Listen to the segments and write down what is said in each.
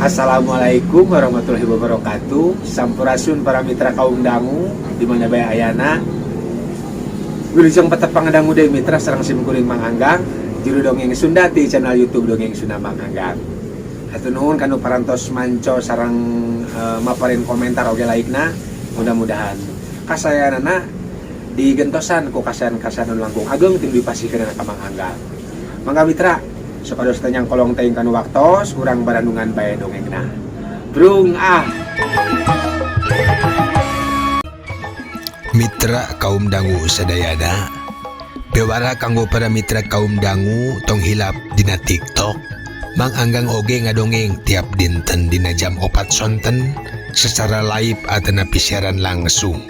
Assalamualaikum warahmatullahi wabarakatuh. Sampurasun para mitra kaum dangu di mana bae ayana. Wilujeng patepang dangu deui mitra sareng sim kuring Mang Anggang, juru dongeng Sunda ti channel YouTube Dongeng Sunda Mang Anggang. Hatur nuhun kanu parantos manco sareng maparin komentar oge like-na. Mudah-mudahan kasayanana digentosan ku kasayan-kasayan anu langkung ageng ti dipasihkeun ka Mang Anggang. Mangga mitra, supados teu nyangkolong teuing kanu waktos, urang barandungan bae dongengna. Brung ah. Mitra kaum dangu sadayana Bewara kanggo para mitra kaum dangu tong hilap dina TikTok Mang Anggang oge ngadongeng tiap dinten dina jam 4 sonten secara live atanapi siaran langsung.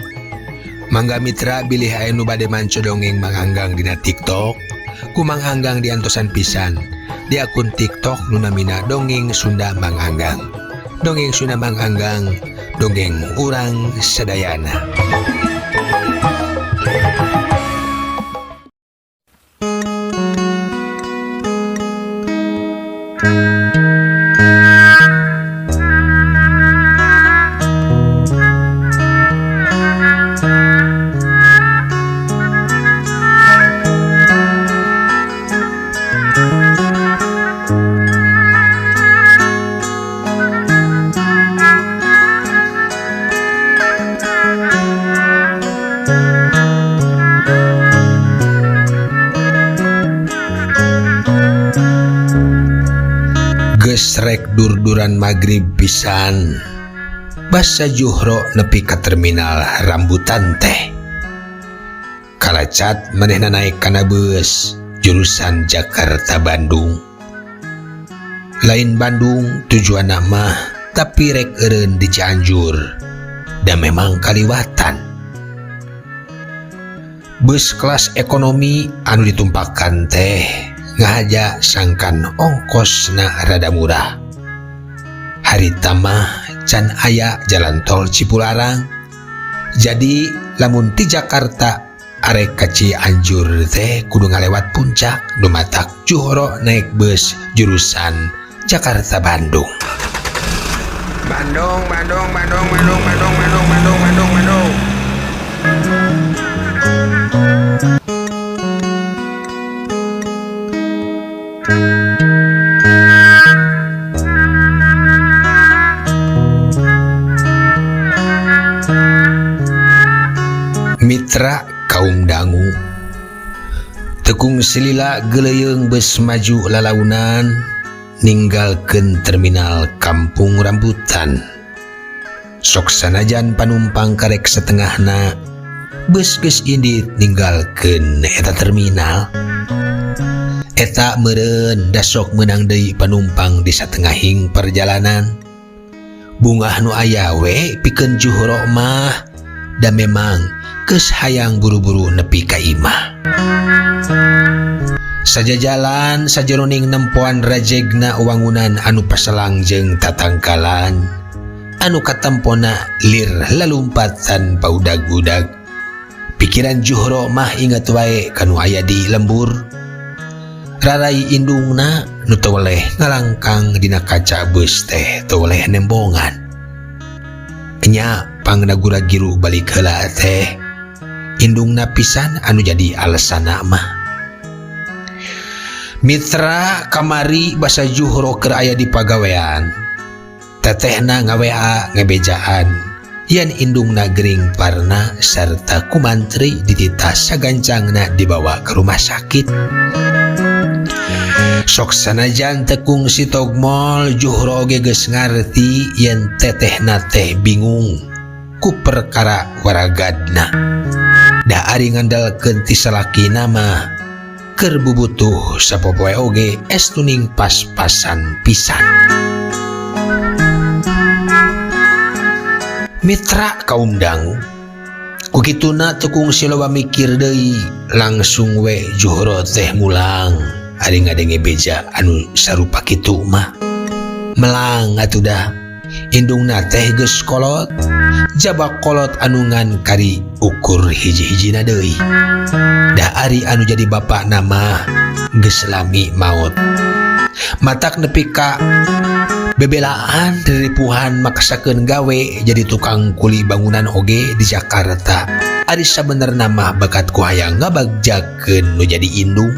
Mangga mitra bilih aya nu bade manco dongeng Mang Anggang dina TikTok ku Mang Anggang diantosan pisan di akun TikTok nu namina Dongeng Sunda Mang Anggang. Dongeng Sunda Mang Anggang, dongeng urang sadayana. Gesrek dur-duran magrib pisan basa Juhro nepi ka terminal rambutan teh kalacat manehna naik kana bus jurusan Jakarta Bandung lain Bandung tujuan mah tapi rek eureun di Cianjur da memang kaliwatan bus kelas ekonomi anu ditumpakan teh ngahaja sangkan ongkosna rada murah. Harita mah can aya jalan tol Cipularang. Jadi lamun ti Jakarta arek ka Cianjur teh kudu ngalewat puncak dumatak Juhro naik bus jurusan Jakarta Bandung. Bandung, Bandung, Bandung, Bandung, Bandung, Bandung, Bandung, Bandung, Bandung. Mitra kaum dangu tekung silila geleyeung bus maju lalaunan ninggalkeun terminal Kampung Rambutan. Sok sanajan panumpang karek setengahna bus geus indit ninggalkeun eta terminal. Eta meureun da sok meunang deui panumpang di satengahing perjalanan. Bungah nu aya we pikeun Juhro mah da memang geus hayang buru-buru nepi ka imah. Sajajalan sajeroning nempoan rajegna wangunan anu paselang jeung tatangkalan anu katempona lir lalumpatan paudag-udag. Pikiran Juhro mah inget wae kanu aya di lembur. Rarai indungna nu teu weleh ngalangkang dina kaca beus teh teu weleh nembongan. Nya pangna gura-giru balik heula teh indungna pisan anu jadi alesana mah. Mitra kamari basa Juhro keur aya di pagawean. Tetehna nga-WA ngebejaan yen indungna gering parna sarta kumantri dititah sagancangna dibawa ke rumah sakit. Sok sanajan tekung si togmol Juhro oge geus ngarti yen tetehna teh bingung ku perkara waragadna. Da ari ngandalkeun ti salakina mah keur bubutuh sapopoe oge estuning pas-pasan pisan. Mitra kaum dangu kukituna tekung si loba mikir deui langsung we Juhro teh mulang ari ngadenge beja anu sarupa kitu mah. Melang atuh dah indungna teh geus kolot jabak kolot anu ngan kari ukur hiji-hijina deui. Da ari anu jadi bapak nama geus lami maot. Matak nepi ka Bebelaan riripuhan maksakeun gawe jadi tukang kuli bangunan oge di Jakarta. Ari sabenerna mah bakat ku hayang ngabagjakeun nu jadi indung.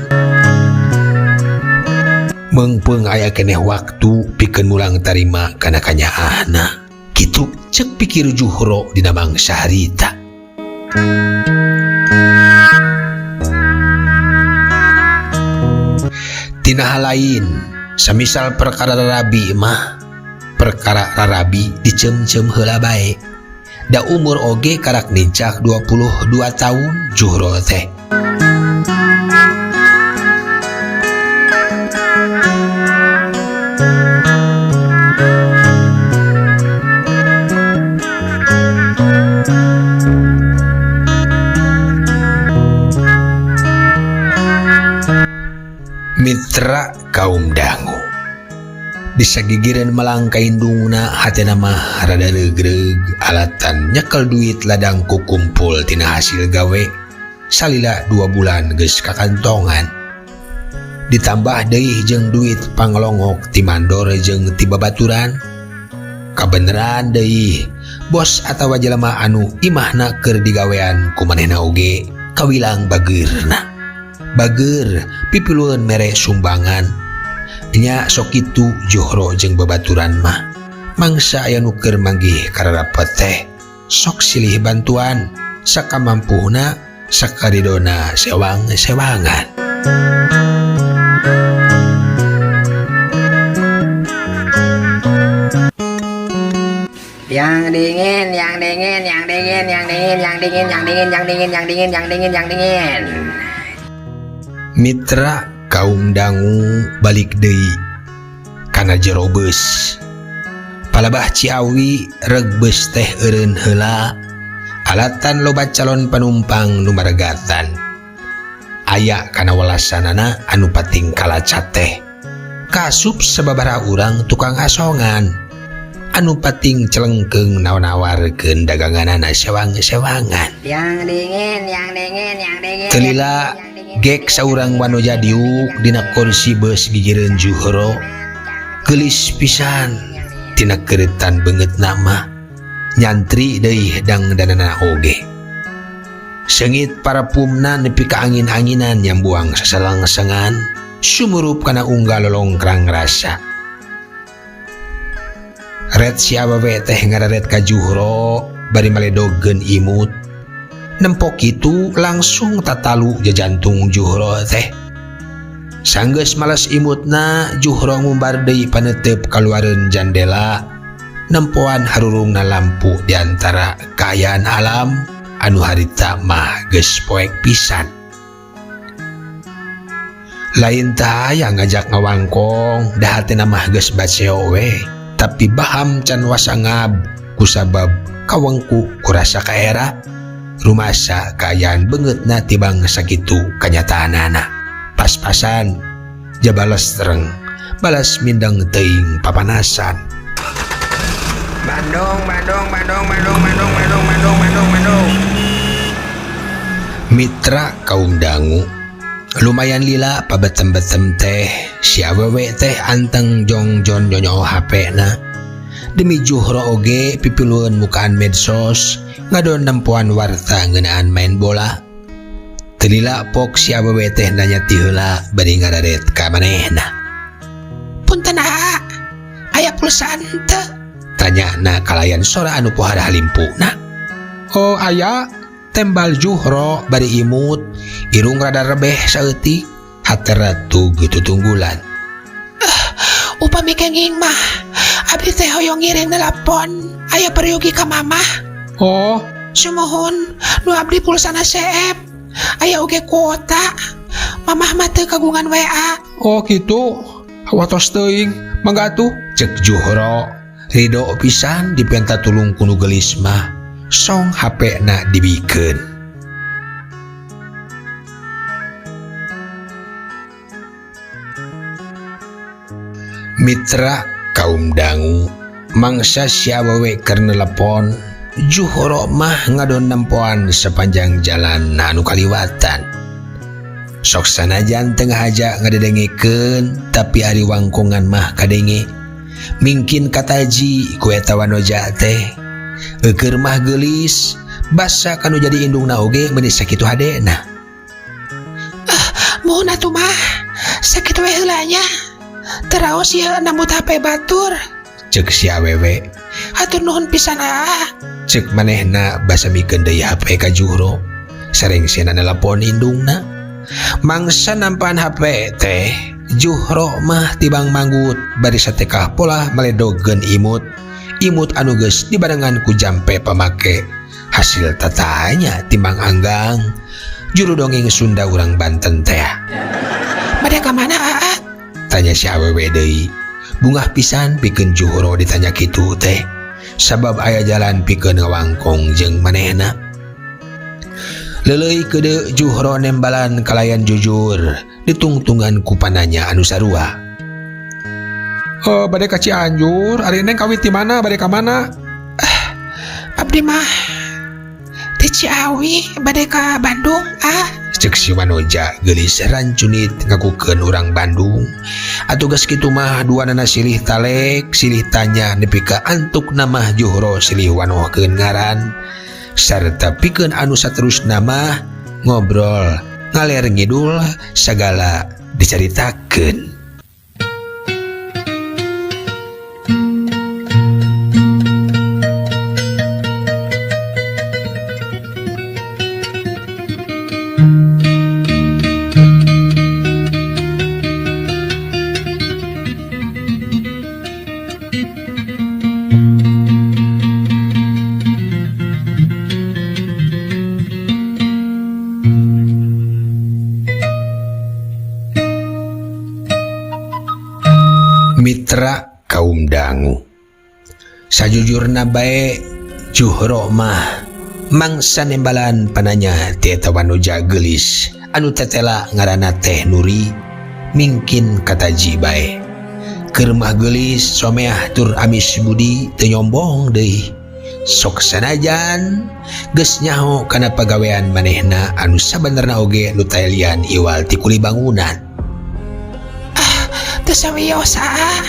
Meungpeung aya keneh waktu pikeun mulang tarima kana kanyaahna. Kitu cek pikir Juhro dina mangsa harita. Tina hal lain, samisal perkara rarabi mah, perkara rarabi dicem-cem heula bae. Da umur oge karak nincak 22 tahun Juhro teh. Mitra kaum dangu disagigireun melang ka indungna hatena mah rada regreg alatan nyekel duit ladang kukumpul tina hasil gawe salila 2 bulan geus kakantongan ditambah deui jeung duit panglongok ti mandor jeung ti babaturan kabeneran deui bos atawa jelema anu imahna keur digawean ku manehna oge kawilang bageurna bager pipilueun mere sumbangan nya sok kitu Johro jeung babaturan mah mangsa aya nu keur manggih kararapet teh sok silih bantuan sakamampuhna sakaridona sewang-sewangan. Yang dingin, yang dingin, yang dingin, yang dingin, yang dingin, yang dingin, yang dingin, yang dingin, yang dingin, yang dingin. Mitra kaum dangu balik deui kana jero beus. Palabah Ciawi reg beus teh eureun heula alatan loba calon panumpang nu maregatan. Aya kana welasanana anu pating kalacat teh. Kasup sababaraha urang tukang asongan anu pating celengkeung naon-nawarkeun daganganana sewang-sewangan. Yang dingin, yang dingin, yang dingin. Telila gek saurang wanoja diuk dina kursi beus gigireun Juhro. Geulis pisan tina keretan beungeut nama nyantri deui dangdanana oge. Seungit parapumna nepi ka angin-anginan nyambuang sasalangsengan sumurup kana unggal lolongkrang rasa. Ret si awewe teh ngararet ka Juhro bari maledogeun imut. Nempok kitu langsung tatalu jajantung Juhro teh. Sanggeus males imutna Juhro ngumbar deui panetep kaluareun jandela. Nempoan harurungna lampu di antara kaayaan alam anu harita mah geus poek pisan. Lain tah hayang ngajak ngawangkong da hatena mah geus baceo we. Tapi baham can wasangab kusabab kawengku kurasa kaera rumasa kaayaan beungeutna tibang sakitu kanyataanana. Pas-pasan jabales tereng balas mindeng teuing papanasan. Bandung, Bandung, Bandung, Bandung, Bandung, Bandung, Bandung, Bandung, Bandung. Mitra kaum dangu lumayan lila pabetem-betem teh si awewe teh anteng jongjon nyonyo HP na. Demi Juhro oge pipilueun mukaan medsos ngadon nempoan warta ngeunaan main bola. Telila pok si awewe teh nanya ti heula bari ngararet ka manehna. Punten aa, aya pulsa henteu? Tanyana kalayan sora anu pohara halimpuna. Oh aya, tembal Juhro bari imut, irung rada rebeh saeutik, hatera tug tutunggulan. Upami kenging mah, abdi teh hoyong ngiring nelpon, aya peryogi ka mamah. Oh, sumuhun, nu abdi pulsana seep, aya oge kuota, mamah mah teu kagungan WA. Oh kitu, watos teuing, mangga atuh. Cek Juhro, ridho pisan dipenta tulung ku nu geulis mah, song HP na dibikeun. Mitra kaum dangu mangsa si awewe keur nelepon, Juhro mah ngadon nempoan sepanjang jalan anu kaliwatan. Sok sanajan teu ngahaja ngadedengekeun, tapi ari wangkongan mah kadenge. Mingkin kataji ku eta wanoja teh. Eukeur mah geulis, basa kanu jadi indungna oge meuni sakitu hadena. Ah, muhun atuh mah. Sakitu we heula nya. Teraos ieu nambut HP batur. Cek si awewe. Hatur nuhun pisan aa. Cek manehna basa mikeun deui HP ka Juhro. Sarengsena nelpon indungna. Mangsa nampaan HP teh, Juhro mah tibang manggut bari satekah polah maledogeun imut. Imut anu geus dibarengan ku jampe pamake. Hasil tatanya timbang anggang. Juru dongeng Sunda urang Banten teh. Bade ka mana aa? Tanya si awewe deui. Bungah pisan pikeun Juhro ditanya kitu teh. Sabab aya jalan pikeun ngawangkong jeung manehna. Leuleuy keudeuh Juhro nembalan kalayan jujur ditungtungan ku pananya anu sarua. Oh, bade ka Cianjur, ari Neng kawit di mana, bade ka mana? Abdi mah di Ciawi bade ka Bandung ah. Cek si Wanoja geulis rancunit ngakukeun urang Bandung. Atuh geus kitu mah duanana silih talek, silih tanya nepi ka antukna mah Juhro silih wanohkeun ngaran. Sarta pikeun anu saterusna mah ngobrol ngaler ngidul sagala dicaritakeun. Mitra kaum dangu. Sajujurna bae Juhro mah mangsa nembalan pananya ti eta wanoja geulis anu tetela ngaranna teh Nuri mingkin kataji bae. Keur mah geulis someah tur amis budi teu nyombong deui. Sok sanajan geus nyaho kana pagawean manehna anu sabenerna oge nu taelian iwal ti kuli bangunan. Teu sawios aa.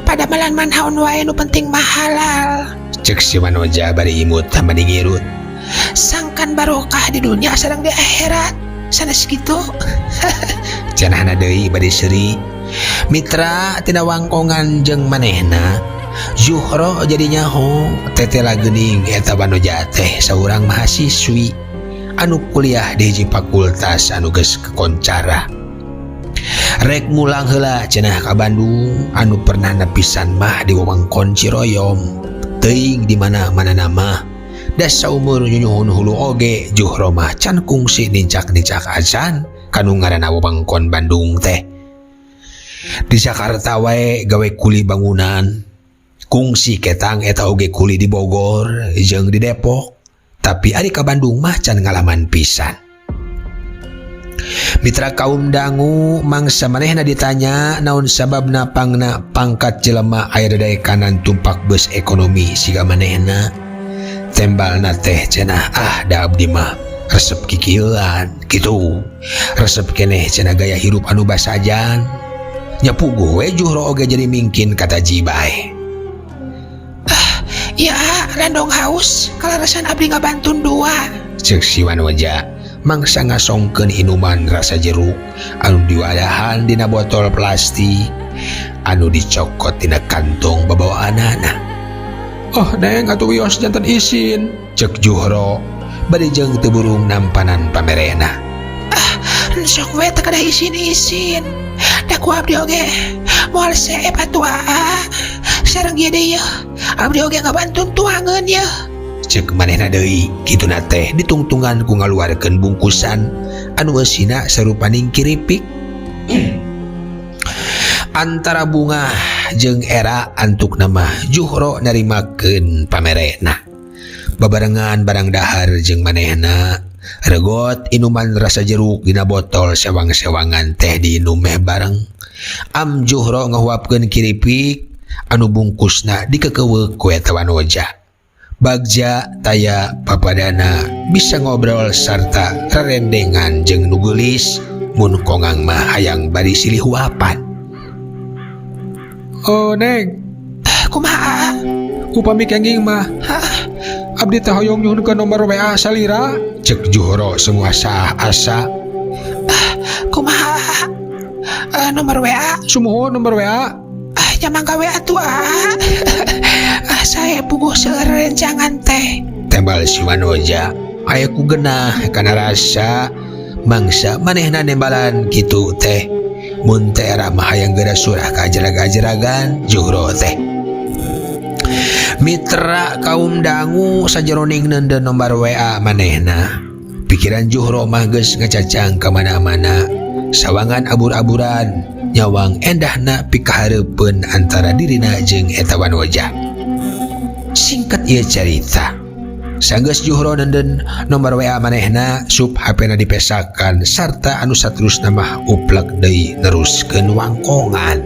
Padamelan mah naon wae nu penting mah halal. Cek si Wanoja bari imut bari ngirut. Sangkan barokah di dunia sareng di akhirat. Sanes kitu. Cenahna deui bari seuri. Mitra tina wangkongan jeung manehna. Zuhro jadi nyaho tetela geuning eta Wanoja teh saurang mahasiswi anu kuliah di hiji fakultas anu geus kekoncara. Rek mulang heula cenah ka Bandung anu pernah nepisan mah di wewengkon Ciroyom. Teuing di mana-mana nama. Da saumur nyunyuhun hulu oge Juhro mah can kungsi nincak-nincak acan kanu ngaranna wewengkon Bandung teh. Di Jakarta wae gawe kuli bangunan. Kungsi ketang eta oge kuli di Bogor jeung di Depok. Tapi ari ka Bandung mah can ngalaman pisan. Mitra kaum dangu mangsa manehna ditanya naon sababna pangna pangkat jelema aya dadaekanan tumpak bus ekonomi siga manehna. Tembalna teh cenah ah da abdi mah resep kikieuan kitu. Resep keneh cenah gaya hirup anu basajan. Nya puguh we Juhro oge jadi mingkin kata jibae. Ah, ya landong haus kalarasan abdi ngabantun dua. Cek si Wanoja mangsa ngasongkeun inuman rasa jeruk anu diwadahan dina botol plastik anu dicokot dina kantong babawaanana. Oh Neng atuh wios janten isin. Cek Juhro bari jeung teu burung nampanan pamerena. Ah, sok we teu kada isin-isin. Da ku abdi oge moal seep atuh aa. Sareng ieu deui yeuh. Abdi oge ngabantun tuangeun yeuh. Cek manehna deui kituna teh ditungtungan ku ngaluarkeun bungkusan anu eusina sarupaning kiripik. Antara bunga jeung era antukna mah Juhro narimakeun pamerena. Babarengan barang dahar jeung manehna regot inuman rasa jeruk dina botol sewang-sewangan teh diinum meh bareng. Am Juhro ngahuapkeun kiripik anu bungkusna dikekeuweuk ku eta wanoja. Bagja taya papadana bisa ngobrol sarta rerendengan jeung nu geulis mun kongang mah hayang bari silih huapan. Oh Neng, Kumaha? Upami kenging mah. Abdi teh hoyong nyuhunkeun nomor WA salira. Cek Juhro semua sah asa. Kumaha? Nomor WA? Sumuhun nomor WA. Ah, nya mangga we atuh ah. Ah, saya puguh seueur rencangan teh. Tembal si Wanoja. Aya ku genah kana rasa mangsa manehna nembalan kitu teh. Mun teh era mah hayang geura surah ka ajarag-ajaragan Juhro teh. Mitra kaum dangu sajeroning neundeun nomor WA manehna. Pikiran Juhro mah geus ngacacang ka mana-mana. Sawangan abur-aburan nyawang endahna pikahareupeun antara dirina jeung eta Wanoja. Singkat ieu carita. Sanggeus Juhro neundeun nomor WA manehna, sup HP-na dipesakan sarta anu saterusna mah uplek deui neruskeun wangkongan.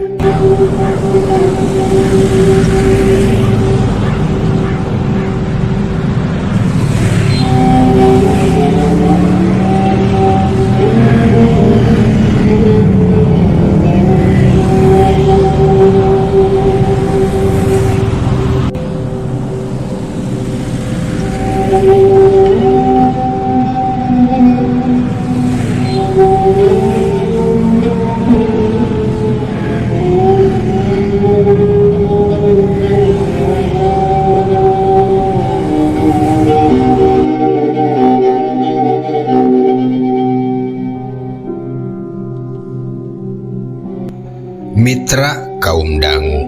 Mitra kaum dangu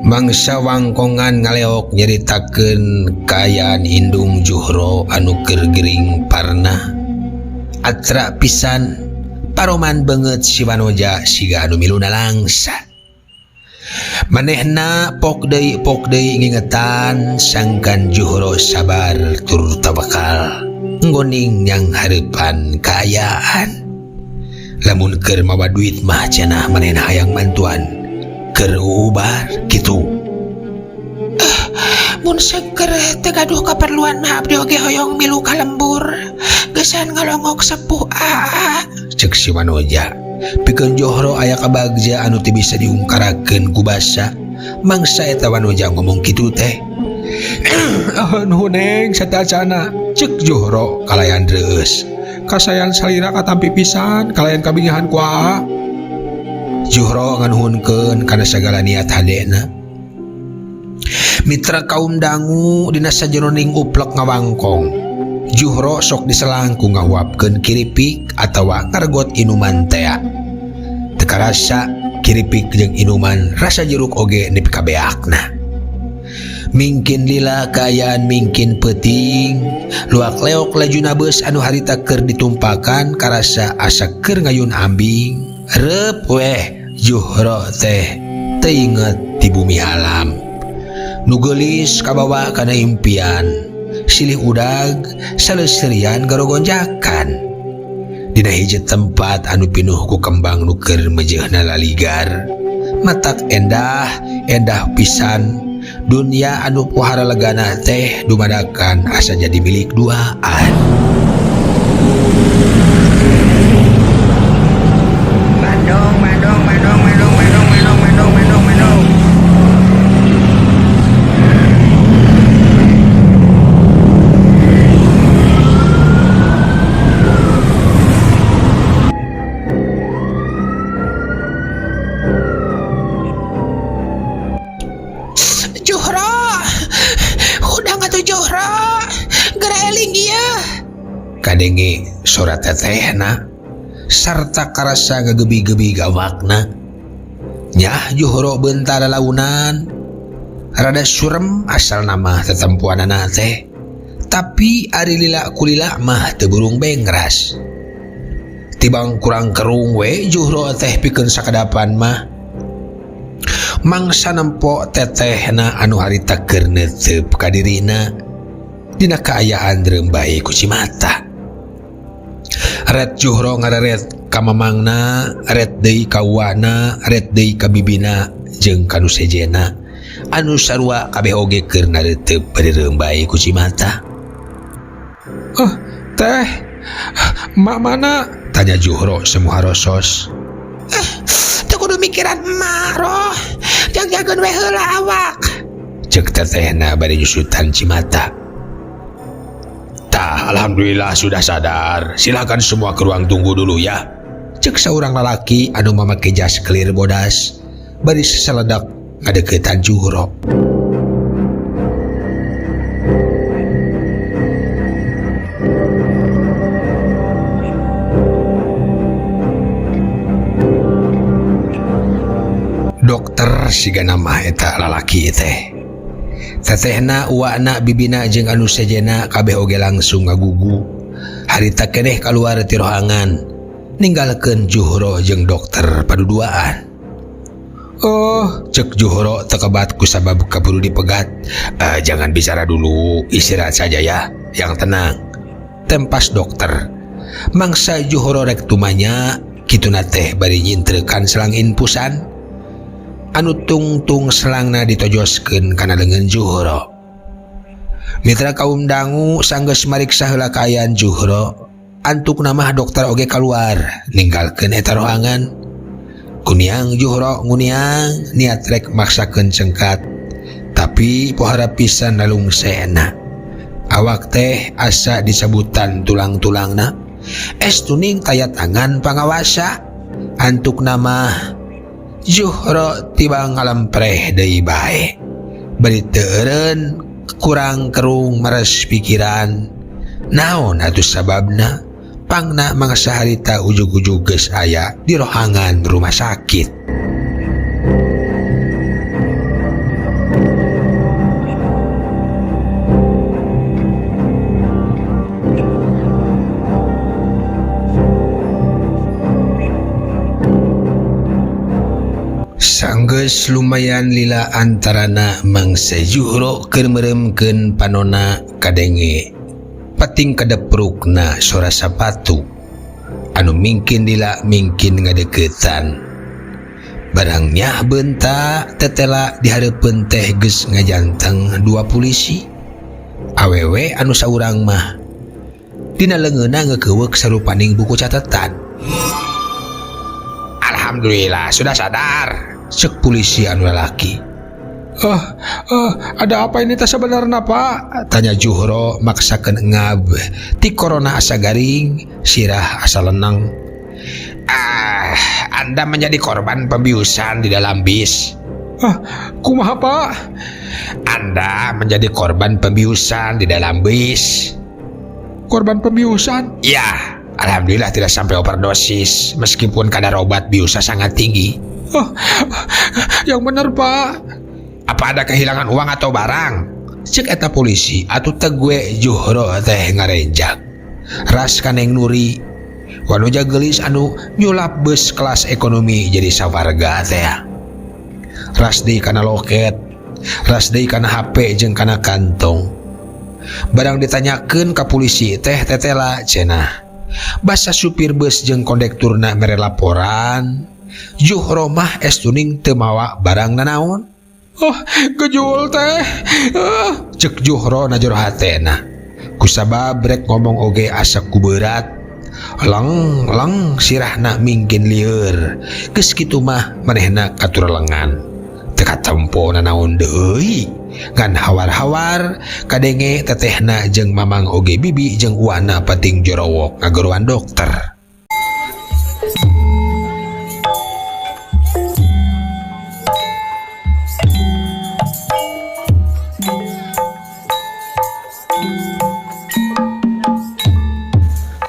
mangsa wangkongan ngaleok nyeritakeun kaayaan indung Juhro anu keur gering parna. Atra pisan paroman beungeut si Wanoja siga anu miluna langsa. Manehna pok deui ngingetan sangkan Juhro sabar tur tawakal nggoning yang hareupan kaayaan. Lamun keur mawa duit mah cenah manehna hayang bantuan keur ubar kitu. Mun seger teu gaduh kaperluan mah abdi oge hoyong milu ka lembur. Geusan ngalongok sepuh aa. Cek si Wanoja. Pikeun Johro aya kabagja anu teu bisa diungkarakeun ku basa. Mangsa eta Wanoja ngomong kitu teh. Nuhun neng satacana. Cek Johro kalayan reueus. Kasayan salira katampi pisan kalayan kabingahan ku aa. Juhro nganuhunkeun kana sagala niat hadena. Mitra kaum dangu dina sajeroning uplek ngawangkong. Juhro sok diselangku ngahuapkeun kiripik atawa ngargot inuman tea. Teu karasa kiripik jeung inuman rasa jeruk oge nepi ka beakna. Mingkin lila kaayaan mingkin peuting, luak leok lajuna beus anu harita keur ditumpakan karasa asa keur ngayun ambing. Reup weh Juhro teh teu inget di bumi alam. Nu geulis kabawa kana impian, silih udag saleuserian garogonjakan. Dina hiji tempat anu pinuh ku kembang nu keur mejeuhna laligar, matak endah, endah pisan. Dunia anu pohara legana teh dumadakan asa jadi milik duaan. Bandung, Bandung, Bandung, Bandung, Bandung, Bandung, Bandung, Bandung, Bandung. Juhro, hudang atuh Juhro, geura eling ieu. Kadenge sora tetehna sarta karasa ngagebi-gebi gawakna. Nyah Juhro bentar launan, rada surem asal nama tetempuanana teh. Tapi ari lila kulila mah teu burung bengras. Tibang kurang kerung we Juhro teh pikeun sakadapan mah. Mangsa nempo tetehna anu harita keur neuteup ka dirina dina kaayaan reumbae ku cimata. Ret Juhro ngareret ka mamangna, ret deui ka uwana, ret deui ka bibina jeung ka nu sejena anu sarua kabeh oge keur nareuteub bari reumbae ku cimata. Teh, emak mana? Tanya Juhro semua rosos. Teu kudu mikiran emak roh. Jagjageun we heula awak. Cek tetehna bari nyusutan cimata. Tah, alhamdulillah sudah sadar. Silakan semua ke ruang tunggu dulu ya. Cek saurang lalaki anu mamake jas kelir bodas bari seseledak ngadeukeutan Juhro. Dokter siga nama eta lalaki teh. Tetehna, uakna, bibina jeung anu sejena kabeh oge langsung ngagugu. Harita keneh kaluar ti rohangan, ninggalkeun Juhro jeung dokter paduduaan. Oh, cek Juhro tekebat ku sabab kaburu dipegat. Jangan bicara dulu, istirahat saja ya, yang tenang. Tempas dokter. Mangsa Juhro rek tumanya, kituna teh bari nyintrekan selang inpusan. Anu tungtung selangna ditojoskeun kana leungeun Juhro. Mitra kaum dangu sanggeus mariksa heula kaayaan Juhro, antukna mah dokter oge kaluar ninggalkeun eta rohangan. Kuniang Juhro nguniang niat rek maksakeun cengkat, tapi pohara pisan lalungsena. Awak teh asa disebutan tulang-tulangna. Es tuning taya tangan pangawasa. Antukna mah Juhro tiba ngalempreh deui bae. Bari teu eureun kurang kerung meres pikiran. Naon atuh sababna? Pangna mangsa harita ujug-ujug geus aya di rohangan rumah sakit. Sanggeus lumayan lila antarana mangsa Juhro keur meureumkeun panona kadenge pating kadeprukna sora sapatu anu mingkin lila mingkin ngadeukeutan. Barang nyah beunta tetela di hareupeun teh geus ngajanteng dua polisi. Awewe anu saurang mah dina leungeunna ngeukeweuk sarupaning buku catatan. Alhamdulillah sudah sadar, cek polisi anu lalaki. Ada apa ini teh sebenarnya Pak? Tanya Juhro maksakeun ngab ti corona asa garing, sirah asa lenang. Anda menjadi korban pembiusan di dalam bis. Kumaha Pak? Anda menjadi korban pembiusan di dalam bis. Korban pembiusan? Ya, alhamdulillah tidak sampai overdosis meskipun kadar obat biusa sangat tinggi. Oh, yang benar Pak. Apa ada kehilangan uang atau barang? Cek eta polisi atuh tegue Juhro teh ngarenjak. Ras kaneng nuri. Wanoja geulis anu nyulap bus kelas ekonomi jadi sawarga teh. Ras deui kana loket, ras deui kana HP jeung kana kantong. Barang ditanyakeun ka polisi teh tetela cenah. Basa supir bus jeung kondekturna mere laporan, Juhro mah estuning teu mawa barang nanaon. Oh, gejul teh. Cek Juhro na jero hatena. Kusabab rek ngomong oge asa kuberat. Leng leng sirahna mingkin lieur. Geus kitu mah manehna katur lengan. Teu katempo nanaon deui. Ngan hawar-hawar kadenge tetehna jeung mamang oge bibi jeung uana pating jorowok ngageroan dokter.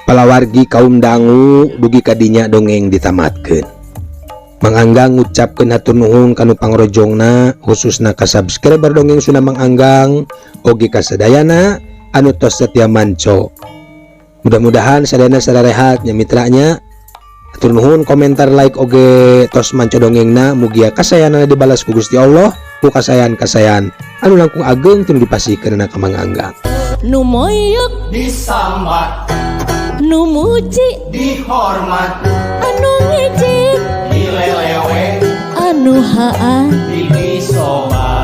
Palawargi kaum dangu dugi kadinya dongeng ditamatkeun. Mang Anggang ngucapkeun hatur nuhun kanu pangrojongna khususna ka subscriber dongeng Sunda Mang Anggang oge ka sadayana anu tos setia manco. Mudah-mudahan sadayana sararehat nya mitranya. Hatur nuhun komentar like oge tos manco dongengna mugia kasayanana dibalas ku Gusti Allah ku kasayan-kasayan anu langkung ageng teu dipasihkeun ka Mang Anggang. Nu moyok disambat, nu muji dihormat, anu ngejek dilelewe, anu haa disobat.